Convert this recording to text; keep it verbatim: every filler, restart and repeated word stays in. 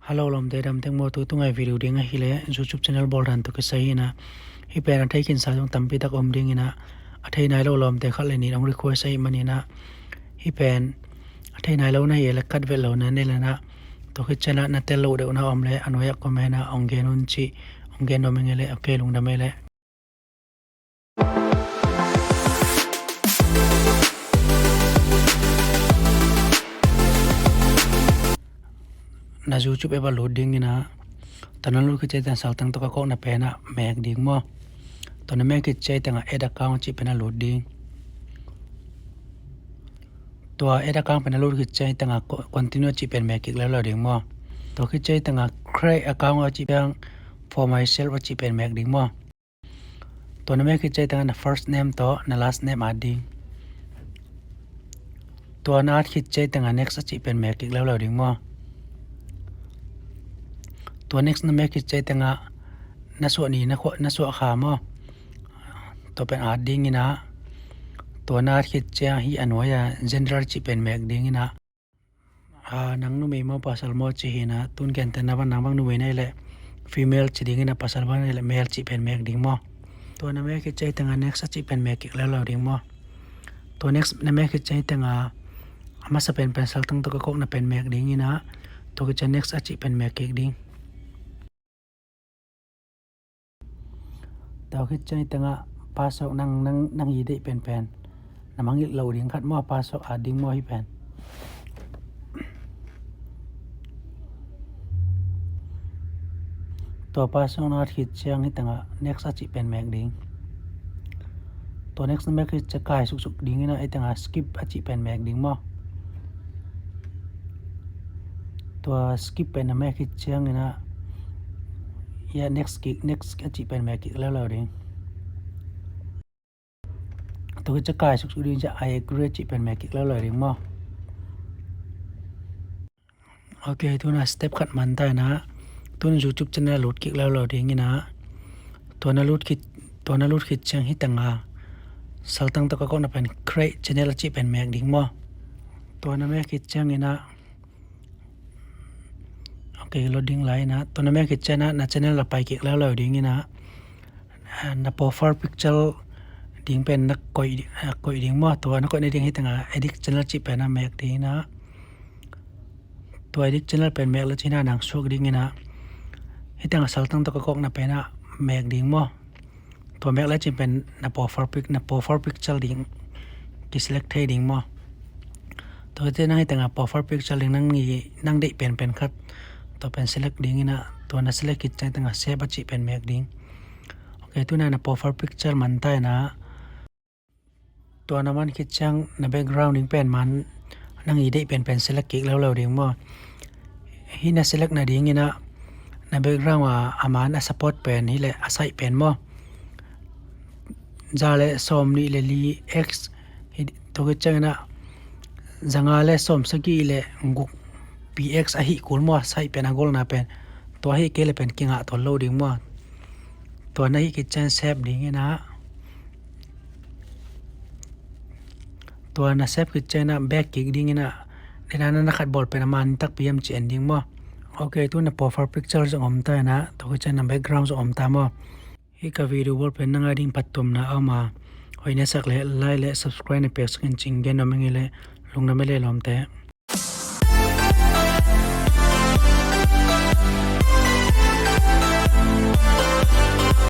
Hello lawmte, dam teng maw? Tu tungai video ding ahih leh YouTube channel bawl dan tawh kisai hi in ah, hih pen a thei khinsa zong tampi tak om ding in ah, a thei nai lo lawmte khat le nih in hong request ahih manin ah, hih pen a thei nai lo na hih leh kat vet lo na nei leh na, tua khit ciangin ah na tel loh deuh na om leh a nuai ah comment ah hong gen un ci, hong gen nuam ing ei leh. Ok, lungdam ei leh. Na YouTube app ah lut ding in ah, tua na lut khit ciang saltang tawh ka kawkna pen ah mek ding maw? Tua na mek khit ciang ah add account a cih pen ah lut ding. Tua add account pen ah lut khit ciang ah continue a cih pen mek kik leuleu ding maw? Tua khit ciang ah create account a cih pen, for myself a cih pen mek ding maw? Tua na mek khit ciang ah na first name tawh na last name add ding. Tua na add khit ciang ah next a cih pen mek kik leuleu ding maw? Tua next na mek khit ciang ah na suah ni na khua, na suah kha maw? Tua pen add ding in ah, tua na add khit ciang hih a nuai ah gender cih pen mek ding in ah, a, nang numei maw pasal maw ci hi in ah, tun gentehna bang nang bang numei na hih leh female ci ding in ah, pasal bang na hih leh male cih pen mek ding maw? Tua na mek khit ciang ah next a cih pen mek kik leuleu ding maw? Tua next na mek khit ciang ah a masa pen pen saltang tawh ka kawkna pen mek ding in ah, tua khit ciang next a cih pen mek kik ding. Tua khit ciang ah password nang, nang, nang i deih penpen, na mangngilh loh ding khat maw, password add ding maw hih pen. Tua password na add khit ciang hih teng ah next a cih pen mek ding. Tua next na mek khit ciang kai suksuk ding in ah hih teng ah skip a cih pen mek ding maw? Tua skip pen na mek khit ciang in ah, ya, next kik, next a cih pen mek kik leuleu ding. Tua khit ciang kai suksuk ding ciang I agree a cih pen mek kik leuleu ding maw? Ok, tu in ah step khat man ta in ah, tu in ah YouTube channel lut kik leuleu ding in ah, tua na lut khit, tua na lut khit ciang hih teng ah saltang tawh ka kawkna pen create channel a cih pen mek ding maw? Tua na mek khit ciang in ah, ok, loading lai in ah, tua na mek khit ciang ah na channel ah pai kik leuleu ding in ah, na profile picture ding pen na koih, na koih ding maw? Tua na koih nading hih teng ah edit channel cih pen ah mek ding in ah, tua edit channel pen mek le cih in ah nang suak ding in ah, hih teng ah saltang tawh ka kawkna pen ah mek ding maw? Tua mek le cih pen na profile pic, na profile picture ding kiselect thei ding maw? Tua khit ciang nang hih teng ah profile picture ding nang i, nang deih penpen khat, tua pen select ding in ah, tua na select khit ciang hih teng ah save a cih pen mek ding. Ok, tu in ah na profile picture man ta in ah, tua na man khit ciang na background ding pen man, nang i deih penpen select kik leuleu ding maw? Hih na select nading in ah na background ah a man a support pen hih leh a saih pen maw? Za le sawm nih le li X, tua khit ciang in ah za nga le sawm sagih le guk P X ahih kul maw, a saih pen a golna pen. Tua ahih kei leh pen kingah tuan lo ding maw? Tua na hih khit ciang save ding in ah, tua na save khit ciang in ah back kik ding in ah, den a na khat bawl pen a man takpi hiam cih en ding maw? Ok, tu in ah profile picture zong om ta in ah, tua khit ciang in ah background zong om ta maw? Hih ka video bawl pen nang a ding phattuamna a om a, hoih na sak leh like le subscribe na piaksak in ci-in gen nuam ing ei leh. Lungdam ei leh lawmte.